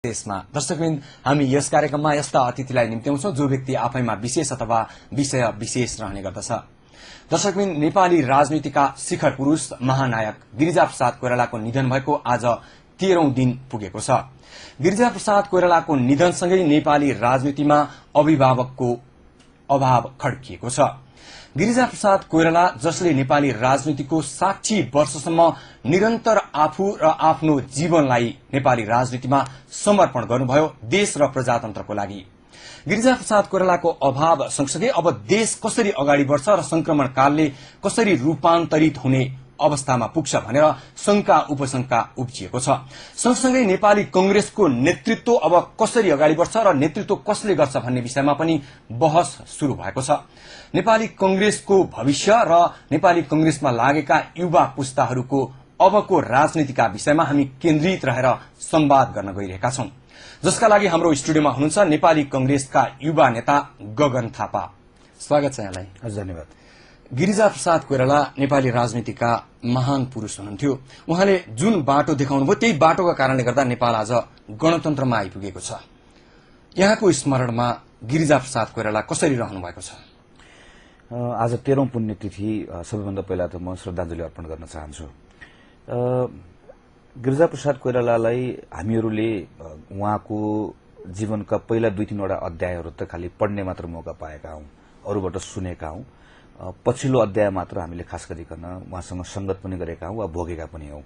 देशमा दर्शकवृन्द हामी यस कार्यक्रममा यस्ता अतिथिलाई निम्त्याउँछौं जो व्यक्ति आफैमा विशेष अथवा विषय विशेष रहने गर्दछ। दर्शकवृन्द नेपाली राजनीतिका शिखर पुरूष महानायक गिरिजाप्रसाद कोइरालाको निधन भएको आज 13औं दिन पुगेको छ। गिरिजाप्रसाद कोइरालाको निधनसँगै नेपाली राजनीतिमा अभिभावकको अभाव खड्किएको छ। गिरिजाप्रसाद कोइराला जसले नेपाली राजनीतिको 60 वर्षसम्म निरन्तर आफू र आफ्नो जीवनलाई नेपाली राजनीतिमा समर्पण गर्नुभयो देश र प्रजातन्त्रको लागि। गिरिजाप्रसाद कोइरालाको अभाव सँगसँगै अब देश कसरी अगाडि बढ्छ र संक्रमण कालले कसरी रूपान्तरित हुने अवस्थामा पुग्छ भनेर शंका उपशंका उब्जिएको छ। सँगसँगै नेपाली कंग्रेसको नेतृत्व अब कसरी अगाडि बढ्छ र नेतृत्व कसले गर्छ भन्ने विषयमा पनि बहस शुरू भएको छ। नेपाली कंग्रेसको भविष्य र नेपाली कंग्रेसमा लागेका युवा पुस्ताहरूको अबको राजनीतिका विषयमा हामी केन्द्रित रहेर संवाद गर्न गइरहेका छौं, जसका लागि हाम्रो स्टुडियोमा हुनुहुन्छ नेपाली कंग्रेसका युवा नेता गगन थापा। स्वागत छ यहाँलाई। धन्यवाद। गिरिजाप्रसाद कोइराला नेपाली राजनीतिका महान पुरूष हुनुहुन्थ्यो। उहाँले जुन बाटो देखाउनुभयो त्यही बाटोका कारणले गर्दा नेपाल आज गणतन्त्रमा आइपुगेको छ। यहाँको स्मरणमा गिरिजाप्रसाद कोइराला कसरी रहनु भएको छ? आज 13औं पुण्यतिथि सबैभन्दा पहिला त म श्रद्धाञ्जली अर्पण गर्न चाहन्छु। गिरिजाप्रसाद कोइरालालाई हामीहरूले उहाँको जीवनका पहिला 2-3 वटा अध्यायहरू त खालि पढ्ने मात्र मौका पाएका हौं, अरूबाट सुनेका हौं। पछिल्लो अध्याय मात्र हामीले खास गरिकन उहाँसँग संगत पनि गरेका हौं वा भोगेका पनि हौं।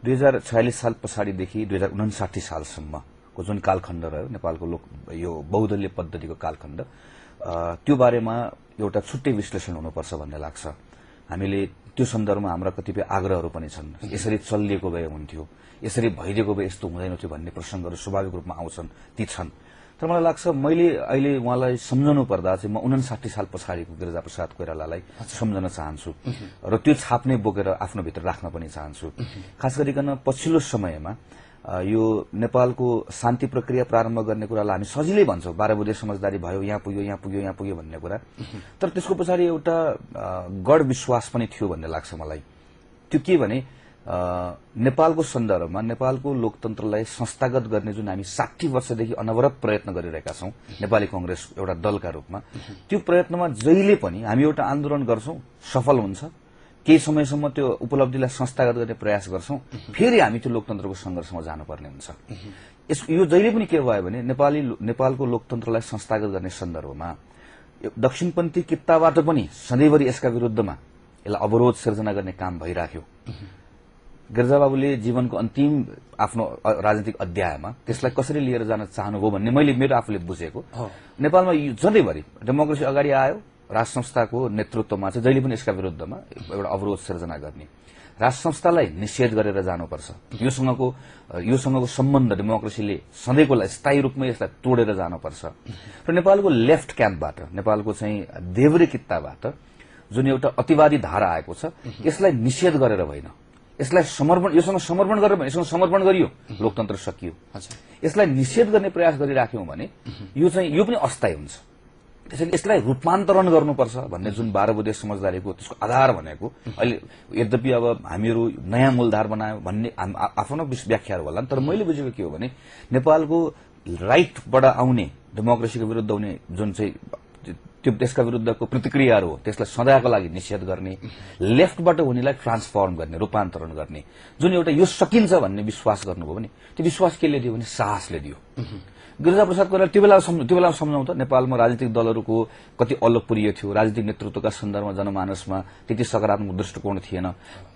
2046 साल पछाडिदेखि 2059 सालसम्मको जुन कालखण्ड रह्यो नेपालको यो बहुदलीय पद्धतिको कालखण्ड, त्यो बारेमा एउटा छुट्टै विश्लेषण हुनुपर्छ भन्ने लाग्छ। हामीले त्यो सन्दर्भमा हाम्रा कतिपय आग्रहहरू पनि छन्। यसरी चलिएको भए हुन्थ्यो, यसरी भइदिएको भए यस्तो हुँदैन थियो भन्ने प्रसंगहरू स्वाभाविक रूपमा आउँछन्, ती छन्। तर मलाई लाग्छ मैले अहिले उहाँलाई सम्झनु पर्दा चाहिँ म 59 साल पछाडिको गिरिजाप्रसाद कोइरालालाई सम्झन चाहन्छु र त्यो छाप नै बोकेर आफ्नो भित्र राख्न पनि चाहन्छु। खास गरिकन पछिल्लो समयमा यो नेपालको शान्ति प्रक्रिया प्रारम्भ गर्ने कुरालाई हामी सजिलै भन्छौं, 12 बुँदे समझदारी भयो, यहाँ पुग्यो यहाँ पुग्यो यहाँ पुग्यो भन्ने कुरा। तर त्यसको पछाडि एउटा गढ विश्वास पनि थियो भन्ने लाग्छ मलाई। त्यो के भने नेपालको सन्दर्भमा नेपालको लोकतन्त्रलाई संस्थागत गर्ने जुन हामी 60 वर्षदेखि अनवरत प्रयत्न गरिरहेका छौं नेपाली कंग्रेस एउटा दलका रूपमा, त्यो प्रयत्नमा जहिले पनि हामी एउटा आन्दोलन गर्छौं, सफल हुन्छ, केही समयसम्म त्यो उपलब्धिलाई संस्थागत गर्ने प्रयास गर्छौं, फेरि हामी त्यो लोकतन्त्रको संघर्षमा जानुपर्ने हुन्छ। यो जहिले पनि के भयो भने नेपालको लोकतन्त्रलाई संस्थागत गर्ने सन्दर्भमा दक्षिणपन्थी कित्ताबाट पनि सधैँभरि यसका विरुद्धमा यसलाई अवरोध सिर्जना गर्ने काम भइराख्यो। गिरिजाबाबुले जीवनको अन्तिम आफ्नो राजनीतिक अध्यायमा त्यसलाई कसरी लिएर जान चाहनुभयो भन्ने मैले मेरो आफूले बुझेको, नेपालमा सधैँभरि डेमोक्रेसी अगाडि आयो, राज संस्थाको नेतृत्वमा चाहिँ जहिले पनि यसका विरुद्धमा एउटा अवरोध सिर्जना गर्ने, राज संस्थालाई निषेध गरेर जानुपर्छ, योसँगको सम्बन्ध डेमोक्रेसीले सधैँको लागि स्थायी रूपमा यसलाई तोडेर जानुपर्छ। र नेपालको लेफ्ट क्याम्पबाट, नेपालको चाहिँ देब्रे कित्ताबाट जुन एउटा अतिवादी धारा आएको छ यसलाई निषेध गरेर होइन, यसलाई योसँग समर्पण गरेर भने यससँग समर्पण गरियो, लोकतन्त्र सकियो। यसलाई निषेध गर्ने प्रयास गरिराख्यौं भने यो पनि अस्थायी हुन्छ। त्यसैले यसलाई रूपान्तरण गर्नुपर्छ भन्ने जुन 12 बुँदे समझदारीको त्यसको आधार भनेको अहिले यद्यपि अब हामीहरू नयाँ मूलधार बनायो भन्ने आफ्नो व्याख्याहरू होला, तर मैले बुझेको के हो भने नेपालको राइटबाट आउने डेमोक्रेसीको विरुद्ध हुने जुन चाहिँ त्यो त्यसका विरुद्धको प्रतिक्रियाहरू हो त्यसलाई सदाको लागि निषेध गर्ने, लेफ्टबाट हुनेलाई ट्रान्सफर्म गर्ने, रूपान्तरण गर्ने, जुन एउटा यो सकिन्छ भन्ने विश्वास गर्नुभयो भने त्यो विश्वास केले दियो भने साहसले दियो। गिरिजाप्रसाद कोइराला त्यो बेला सम्झौं त नेपालमा राजनीतिक दलहरूको कति अलोकप्रिय थियो, राजनीतिक नेतृत्वका सन्दर्भमा जनमानसमा त्यति सकारात्मक दृष्टिकोण थिएन।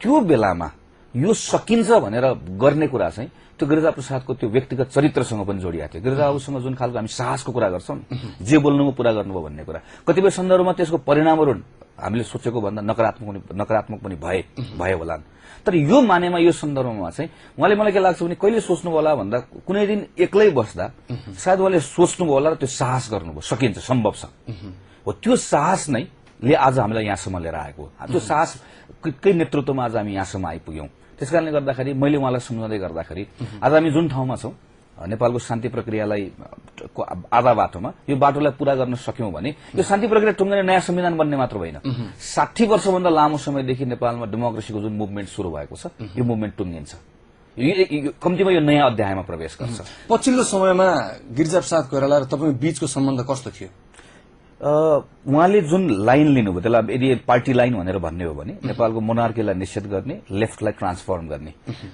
त्यो बेलामा यो सकिन्छ भनेर गर्ने कुरा चाहिँ त्यो गिरिजाप्रसादको त्यो व्यक्तिगत चरित्रसँग पनि जोडिएको थियो। गिरिजाबाबुसँग जुन खालको हामी साहसको कुरा गर्छौं, जे बोल्नुमा पूरा गर्नुभयो भन्ने कुरा, कतिपय सन्दर्भमा त्यसको परिणामहरू हामीले सोचेको भन्दा नकारात्मक पनि भए होला। तर यो मानेमा यो सन्दर्भमा चाहिँ उहाँले मलाई के लाग्छ भने कहिले सोच्नुभयो होला भन्दा कुनै दिन एक्लै बस्दा सायद उहाँले सोच्नुभयो होला र त्यो साहस गर्नुभयो, सकिन्छ, सम्भव छ। हो त्यो साहस नै आज हामीलाई यहाँसम्म लिएर आएको हो। त्यो साहसकै नेतृत्वमा आज हामी यहाँसम्म आइपुग्यौं। त्यसकारणले गर्दाखेरि मैले उहाँलाई सम्झाउँदै गर्दाखेरि आज हामी जुन ठाउँमा छौं नेपालको शान्ति प्रक्रियालाई आधा बाटोमा यो बाटोलाई पूरा गर्न सक्यौं भने यो शान्ति प्रक्रिया टुङ्गिने नयाँ संविधान बन्ने मात्र होइन, 60 वर्षभन्दा लामो समयदेखि नेपालमा डेमोक्रेसीको जुन मुभमेन्ट शुरू भएको छ यो मुभमेन्ट टुङ्गिन्छ। कम्तीमा यो नयाँ अध्यायमा प्रवेश गर्छ। पछिल्लो समयमा गिरिजाप्रसाद कोइराला र तपाईँ बीचको सम्बन्ध कस्तो थियो? उहाँले जुन लाइन लिनुभयो त्यसलाई यदि पार्टी लाइन भनेर भन्ने हो भने नेपालको मोनार्कीलाई निषेध गर्ने, लेफ्टलाई ट्रान्सफर्म गर्ने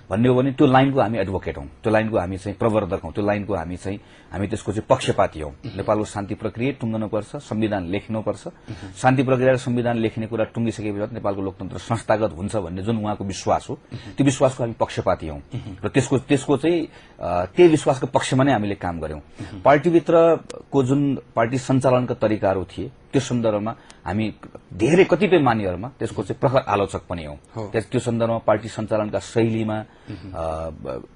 भन्ने हो भने त्यो लाइनको हामी एडभोकेट हौं, त्यो लाइनको हामी चाहिँ प्रवर्धक हौं, त्यो लाइनको हामी त्यसको चाहिँ पक्षपाती हौं। नेपालको शान्ति प्रक्रिया टुङ्गनुपर्छ, संविधान लेख्नुपर्छ, शान्ति प्रक्रिया र संविधान लेख्ने कुरा टुङ्गिसकेपछि नेपालको लोकतन्त्र संस्थागत हुन्छ भन्ने जुन उहाँको विश्वास हो, त्यो विश्वासको हामी पक्षपाती हौं र त्यसको चाहिँ त्यही विश्वासको पक्षमा नै हामीले काम गर्यौं। पार्टीभित्रको जुन पार्टी सञ्चालनका तरिकाहरू थिए त्यो सन्दर्भमा हामी धेरै कतिपय मानिहरूमा त्यसको चाहिँ प्रखर आलोचक पनि हौं। त्यो सन्दर्भमा पार्टी सञ्चालनका शैलीमा,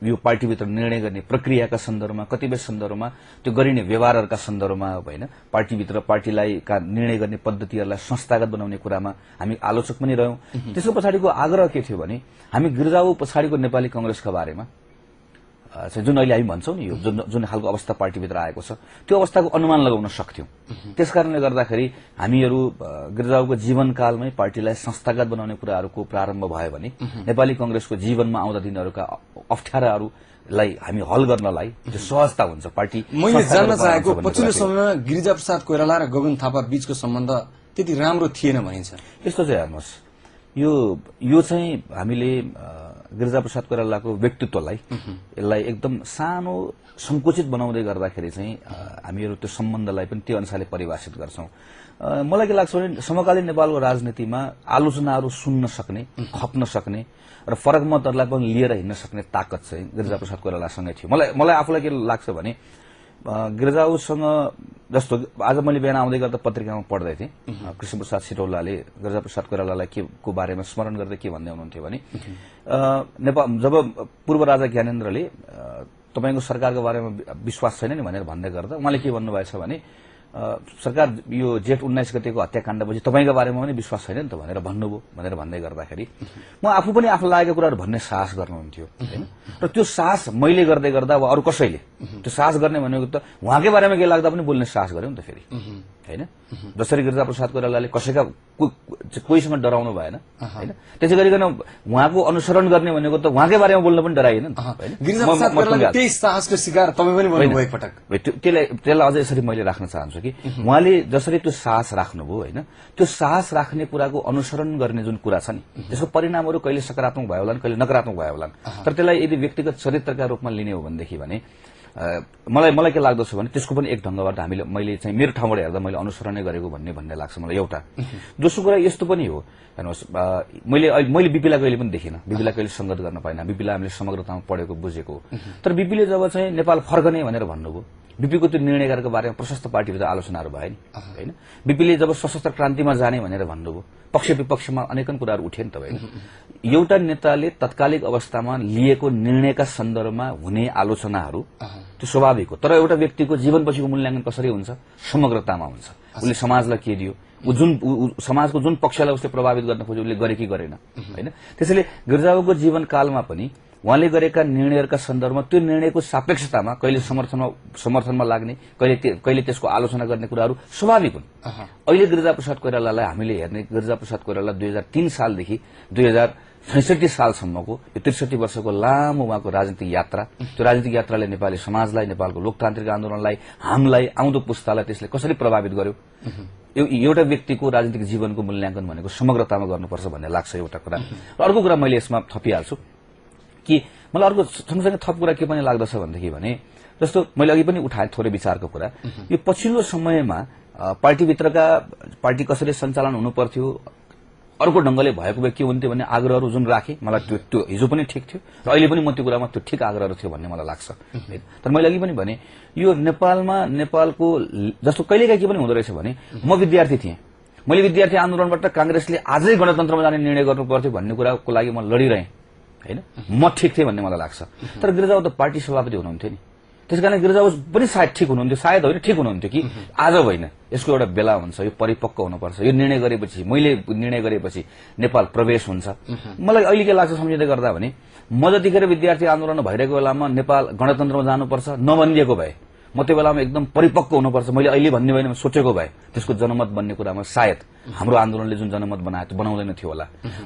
यो पार्टीभित्र निर्णय गर्ने प्रक्रियाका सन्दर्भमा, कतिपय सन्दर्भमा त्यो गरिने व्यवहारहरूका सन्दर्भमा होइन, पार्टीभित्र पार्टीलाई का निर्णय गर्ने पद्धतिहरूलाई संस्थागत बनाउने कुरामा हामी आलोचक पनि रह्यौं। त्यसको पछाडिको आग्रह के थियो भने हामी गिर्जाऊ पछाडिको नेपाली कांग्रेसका बारेमा जुन अहिले हामी भन्छौं नि, यो जुन खालको अवस्था पार्टीभित्र आएको छ त्यो अवस्थाको अनुमान लगाउन सक्थ्यौं। त्यसकारणले गर्दाखेरि हामीहरू गिर्जाको जीवनकालमै पार्टीलाई संस्थागत बनाउने कुराहरूको प्रारम्भ भयो भने नेपाली कांग्रेसको जीवनमा आउँदा दिनहरूका अप्ठ्याराहरूलाई हामी हल गर्नलाई त्यो सहजता हुन्छ। पार्टी मैले जान्न चाहेको पछिल्लो समयमा गिरिजाप्रसाद कोइराला र गोविन्द थापा बीचको सम्बन्ध त्यति राम्रो थिएन भनिन्छ। यस्तो चाहिँ हेर्नुहोस्, यो चाहिँ हामीले गिरिजाप्रसाद कोइरालाको व्यक्तित्वलाई यसलाई एकदम सानो संकुचित बनाउँदै गर्दाखेरि चाहिँ हामीहरू त्यो सम्बन्धलाई पनि त्यो अनुसारले परिभाषित गर्छौं। मलाई के लाग्छ भने समकालीन नेपालको राजनीतिमा आलोचनाहरू सुन्न सक्ने, खप्न सक्ने र फरक मतहरूलाई पनि लिएर हिँड्न सक्ने ताकत चाहिँ गिरिजाप्रसाद कोइरालासँगै थियो। मलाई आफूलाई के लाग्छ भने गिरिजाउसँग जस्तो आज मैले बिहान आउँदै गर्दा पत्रिकामा पढ्दै थिएँ, कृष्णप्रसाद सिटौलाले गिरिजाप्रसाद कोइरालालाई को बारेमा स्मरण गर्दै के भन्दै हुनुहुन्थ्यो भने नेपाल जब पूर्व राजा ज्ञानेन्द्रले तपाईको सरकारको बारेमा विश्वास छैन नि भनेर भन्दै गर्दा उहाँले के भन्नुभएछ भने सरकार यो जेठ 19 गतेको हत्याकाण्डपछि तपाईको बारेमा पनि विश्वास छैन नि त भनेर भन्नुभयो भनेर भन्दै गर्दाखेरि म आफू पनि आफूलाई लागेको कुराहरू भन्ने साहस गर्नुहुन्थ्यो हैन। र त्यो साहस मैले गर्दै गर्दा अब अरू कसैले त्यो साहस गर्ने भनेको त उहाँकै बारेमा के लाग्दा पनि बोल्ने साहस गर्यो नि त फेरि हैन। जसरी गिरिजाप्रसाद कोइरालाले कसैका कोहीसँग डराउनु भएन हैन, त्यसै गरिकन उहाँको अनुसरण गर्ने भनेको त उहाँकै बारेमा बोल्न पनि डराइएन नि त हैन। गिरिजाप्रसाद कोइराला त्यही साहसको शिकार तपाईँ पनि बन्नुभयो एकपटक। त्यसलाई अझै यसरी मैले राख्न चाहन्छु कि उहाँले जसरी त्यो साहस राख्नुभयो हैन, त्यो साहस राख्ने कुराको अनुसरण गर्ने जुन कुरा छ नि त्यसको परिणामहरू कहिले सकारात्मक भयो होला कहिले नकारात्मक भयो होला, तर त्यसलाई यदि व्यक्तिगत चरित्रका रूपमा लिने हो भनेदेखि भने मलाई के लाग्दछ भने त्यसको पनि एक ढंगबाट मैले चाहिँ मेरो ठाउँबाट हेर्दा मैले अनुसरणै गरेको भन्ने लाग्छ मलाई एउटा। दोस्रो कुरा यस्तो पनि हो, हेर्नुहोस् मैले बीपीलाई कहिले पनि देखिनँ, बीपीलाई कहिले संगत गर्न पाइनँ, बीपीलाई हामीले समग्रतामा पढेको बुझेको, तर बीपीले जब चाहिँ नेपाल फर्कने भनेर भन्नुभयो बीपीको त्यो निर्णयको बारेमा प्रशस्त पार्टीभित्र आलोचनाहरू भयो नि हैन। बीपीले जब सशस्त्र क्रान्तिमा जाने भनेर भन्नुभयो पक्ष विपक्षमा अनेकन कुराहरू उठे नि त हैन। एउटा नेताले तत्कालिक अवस्थामा लिएको निर्णयका सन्दर्भमा हुने आलोचनाहरू त्यो स्वाभाविक हो, तर एउटा व्यक्तिको जीवनपछिको मूल्याङ्कन कसरी हुन्छ? समग्रतामा हुन्छ। उसले समाजलाई के दियो, समाजको जुन पक्षलाई उसले प्रभावित गर्न खोज्यो उसले गरे कि गरेन हैन। त्यसैले गिरिजाको जीवनकालमा पनि उहाँले गरेका निर्णयहरूका सन्दर्भमा त्यो निर्णयको सापेक्षतामा कहिले समर्थनमा लाग्ने, कहिले त्यसको आलोचना गर्ने कुराहरू स्वाभाविक हुन्। अहिले गिरिजाप्रसाद कोइरालालाई हामीले हेर्ने, गिरिजाप्रसाद कोइराला 2003 सालदेखि 2066 सालसम्मको यो 63 वर्षको लामो उहाँको राजनीतिक यात्रा, त्यो राजनीतिक यात्राले नेपाली समाजलाई, नेपालको लोकतान्त्रिक आन्दोलनलाई, हामीलाई, आउँदो पुस्तालाई त्यसले कसरी प्रभावित गर्यो? एउटा व्यक्तिको राजनीतिक जीवनको मूल्याङ्कन भनेको समग्रतामा गर्नुपर्छ भन्ने लाग्छ एउटा कुरा। र अर्को कुरा मैले यसमा थपिहाल्छु कि मलाई अर्को सँगसँगै थप कुरा के पनि लाग्दछ भनेदेखि भने जस्तो मैले अघि पनि उठाएँ थोरै विचारको कुरा, यो पछिल्लो समयमा पार्टी कसरी सञ्चालन हुनुपर्थ्यो अर्को ढंगले भएको भए के हुन्थ्यो भन्ने आग्रहहरू जुन राखे मलाई त्यो हिजो पनि ठिक थियो र अहिले पनि म त्यो कुरामा त्यो ठिक आग्रहहरू थियो भन्ने मलाई लाग्छ। तर मैले अघि पनि भने यो नेपालमा नेपालको जस्तो कहिलेकाहीँ के पनि हुँदो रहेछ भने म विद्यार्थी थिएँ, मैले विद्यार्थी आन्दोलनबाट कांग्रेसले आजै गणतन्त्रमा जाने निर्णय गर्नुपर्थ्यो भन्ने कुराको लागि म लडिरहेँ हैन, म ठिक थिएँ भन्ने मलाई लाग्छ। तर गिरिजाऊ त पार्टी सभापति हुनुहुन्थ्यो नि, त्यसकारण गिरिजाऊ पनि सायद ठिक हुनुहुन्थ्यो, सायद होइन ठिक हुनुहुन्थ्यो कि आज होइन, यसको एउटा बेला हुन्छ, यो परिपक्व हुनुपर्छ, यो निर्णय गरेपछि मैले निर्णय गरेपछि नेपाल प्रवेश हुन्छ। मलाई अहिले के लाग्छ सम्झिँदै गर्दा भने म जतिखेर विद्यार्थी आन्दोलन भइरहेको बेलामा नेपाल गणतन्त्रमा जानुपर्छ नभनिदिएको भए म त्यो बेलामा एकदम परिपक्व हुनुपर्छ, मैले अहिले भन्ने होइन सोचेको भए त्यसको जनमत बन्ने कुरामा सायद हाम्रो आन्दोलनले जुन जनमत बनायो त्यो बनाउँदैन थियो होला।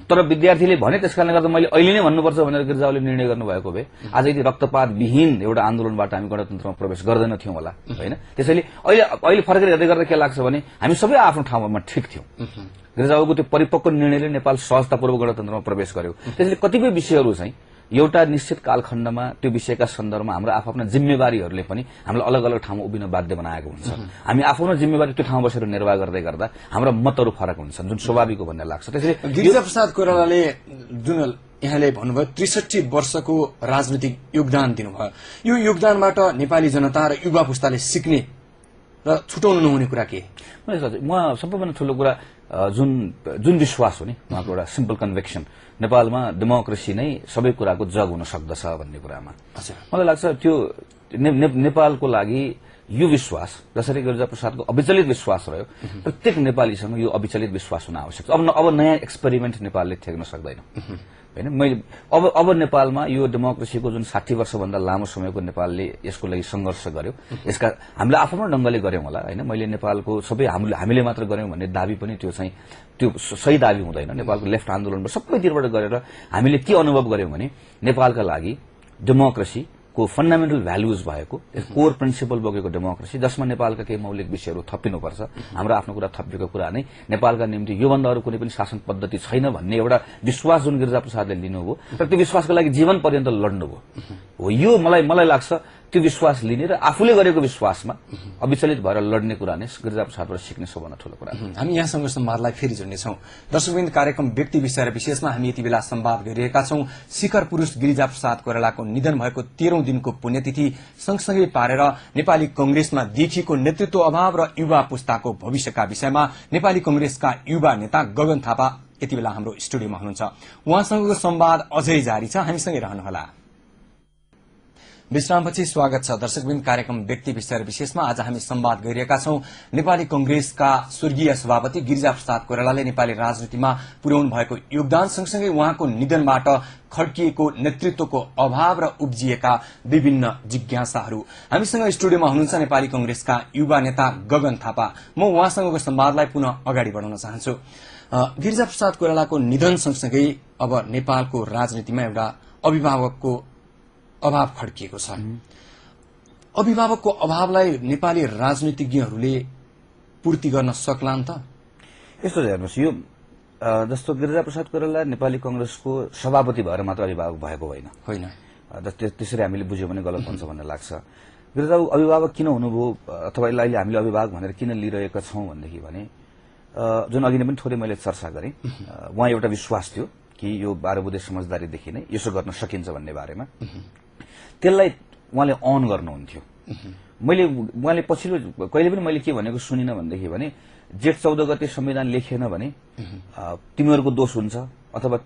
तर विद्यार्थीले भने त्यसकारणले गर्दा मैले अहिले नै भन्नुपर्छ भनेर गिरिजाले निर्णय गर्नुभएको भए आज यदि रक्तपात विहीन एउटा आन्दोलनबाट हामी गणतन्त्रमा प्रवेश गर्दैन थियौं होला होइन। त्यसैले अहिले फर्केर हेर्दै गर्दा के लाग्छ भने हामी सबै आफ्नो ठाउँमा ठिक थियौं। गिरिजाको त्यो परिपक्व निर्णयले नेपाल सहजतापूर्वक गणतन्त्रमा प्रवेश गर्यो। त्यसैले कतिपय विषयहरू चाहिँ एउटा निश्चित कालखण्डमा त्यो विषयका सन्दर्भमा हाम्रो आफ्ना जिम्मेवारीहरूले पनि हामीलाई अलग अलग ठाउँमा उभिन बाध्य बनाएको हुन्छ। हामी आफ्नो जिम्मेवारी त्यो ठाउँमा बसेर निर्वाह गर्दै गर्दा हाम्रा मतहरू फरक हुन्छन्, जुन स्वाभाविक हो भन्ने लाग्छ। त्यसैले गिरिजाप्रसाद कोइरालाले जुन यहाँले भन्नुभयो 63 वर्षको राजनीतिक योगदान दिनुभयो, यो योगदानबाट नेपाली जनता र युवा पुस्ताले सिक्ने र छुटाउनु नहुने कुरा के? म सबैभन्दा ठूलो कुरा जुन विश्वास हो नि उहाँको एउटा सिम्पल कन्भिक्सन, नेपालमा डेमोक्रेसी नै सबै कुराको जग हुन सक्दछ भन्ने कुरामा मलाई लाग्छ। त्यो नेपालको लागि यो विश्वास जसरी गिरिजाप्रसादको अविचलित विश्वास रह्यो, प्रत्येक नेपालीसँग यो अविचलित विश्वास हुन आवश्यक छ। अब नयाँ एक्सपेरिमेन्ट नेपालले थ्याक्न सक्दैन होइन। अब नेपालमा यो डेमोक्रेसीको जुन 60 वर्षभन्दा लामो समयको नेपालले यसको लागि संघर्ष गर्यो, यसका हामीले आफ्नो ढंगले गर्यौं होला होइन। मैले नेपालको सबै हामीले मात्र गर्यौं भन्ने दाबी पनि त्यो सही दाबी हुँदैन। नेपालको लेफ्ट आन्दोलनबाट सबैतिरबाट गरेर हामीले के अनुभव गर्यौं भने नेपालका लागि डेमोक्रेसी को फन्डामेन्टल भ्यालुज भएको कोर प्रिन्सिपल बोकेको डेमोक्रेसी, जसमा नेपालका केही मौलिक विषयहरू थपिनुपर्छ, हाम्रो आफ्नो कुरा थपिएको कुरा नै नेपालका निम्ति योभन्दा अरू कुनै पनि शासन पद्धति छैन भन्ने एउटा विश्वास जुन गिरिजाप्रसादले लिनुभयो र त्यो विश्वासको लागि जीवन पर्यन्त लड्नुभयो हो। यो मलाई लाग्छ त्यो विश्वास लिने र आफूले गरेको विश्वासमा अविचलित भएर लड्ने कुरा नै गिरिजाप्रसादबाट सिक्ने सबभन्दा ठूलो कुरा। हामी यहाँसँग संवादलाई फेरि जोड्नेछौं। दर्शकवृन्द, कार्यक्रम व्यक्ति विषय र विशेषमा हामी यति बेला संवाद गरिरहेका छौं। शिखर पुरूष गिरिजाप्रसाद कोइरालाको निधन भएको 13औं दिनको पुण्यतिथि सँगसँगै पारेर नेपाली कंग्रेसमा देखिएको नेतृत्व अभाव र युवा पुस्ताको भविष्यका विषयमा नेपाली कंग्रेसका युवा नेता गगन थापा यति बेला हाम्रो स्टुडियोमा हुनुहुन्छ। उहाँसँगको संवाद अझै जारी छ, हामीसँगै रहनुहोला। विश्रामपछि स्वागत छ। दर्शकवृन्द, कार्यक्रम व्यक्ति विषय र विशेषमा आज हामी संवाद गरिरहेका छौं। नेपाली कंग्रेसका स्वर्गीय सभापति गिरिजाप्रसाद कोइरालाले नेपाली राजनीतिमा पुर्याउनु भएको योगदान सँगसँगै उहाँको निधनबाट खड्किएको नेतृत्वको अभाव र उब्जिएका विभिन्न जिज्ञासाहरू। हामीसँग स्टुडियोमा हुनुहुन्छ नेपाली कंग्रेसका युवा नेता गगन थापा। म उहाँसँगको संवादलाई पुनः अगाडि बढाउन चाहन्छु। गिरिजाप्रसाद कोइरालाको निधन सँगसँगै अब नेपालको राजनीतिमा एउटा अभिभावकको अभाव खड्किएको छ। अभिभावकको अभावलाई नेपाली राजनीतिज्ञहरूले पूर्ति गर्न सक्लान् त? यस्तो हेर्नुहोस्, यो जस्तो गिरिजाप्रसाद कोइराला नेपाली कंग्रेसको सभापति भएर मात्र अभिभावक भएको होइन। त्यसरी हामीले बुझ्यो भने गलत हुन्छ भन्ने लाग्छ। गिरिजा अभिभावक किन हुनुभयो अथवा अहिले हामीले अभिभावक भनेर किन लिइरहेका छौं भनेदेखि भने जुन अघि नै पनि थोरै मैले चर्चा गरेँ, उहाँ एउटा विश्वास थियो कि यो 12 बुँदे समझदारीदेखि नै यसो गर्न सकिन्छ भन्ने बारेमा, त्यसलाई उहाँले अन गर्नुहुन्थ्यो। उहाँले पछिल्लो कहिले पनि मैले के भनेको सुनिन भनेदेखि भने जेठ 14 गते संविधान लेखिएन भने तिमीहरूको दोष हुन्छ अथवा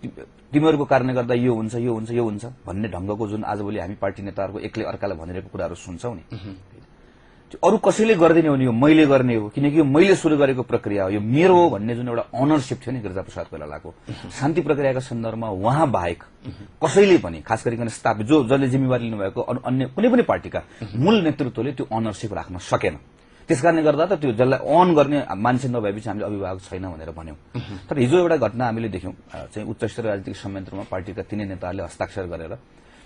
तिमीहरूको कारणले गर्दा यो हुन्छ यो हुन्छ यो हुन्छ भन्ने ढंगको जुन आजभोलि हामी पार्टी नेताहरूको एकले अर्कालाई भनिरहेको कुराहरू सुन्छौं नि, अरू कसैले गर्दैन हो नि, यो मैले गर्ने हो किनकि यो मैले सुरु गरेको प्रक्रिया हो, यो मेरो हो भन्ने जुन एउटा अनरशिप थियो नि गिरिजाप्रसाद कोइरालाको, शान्ति प्रक्रियाका सन्दर्भमा उहाँ बाहेक कसैले पनि खास गरिकन स्थापित जसले जिम्मेवारी लिनुभएको अन्य कुनै पनि पार्टीका मूल नेतृत्वले त्यो अनरशिप राख्न सकेन। त्यसकारणले गर्दा त त्यो जसलाई अन गर्ने मान्छे नभएपछि हामीले अभिभावक छैन भनेर भन्यौं। तर हिजो एउटा घटना हामीले देख्यौं चाहिँ उच्च स्तरीय राजनीतिक संयन्त्रमा पार्टीका तीनै नेताहरूले हस्ताक्षर गरेर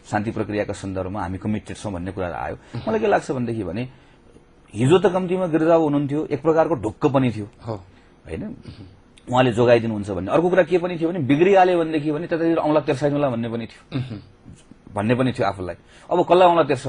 शान्ति प्रक्रियाका सन्दर्भमा हामी कमिटेड छौं भन्ने कुरा आयो। मलाई के लाग्छ भनेदेखि भने हिजो त कम्तीमा गिरिजा हुनुहुन्थ्यो, एक प्रकारको ढुक्क पनि थियो होइन, उहाँले जोगाइदिनुहुन्छ भन्ने। अर्को कुरा के पनि थियो भने बिग्रिहाल्यो भनेदेखि भने त्यतातिर औंला तेर्साइनुला भन्ने पनि थियो आफूलाई। अब कसलाई औंला तेर्साउने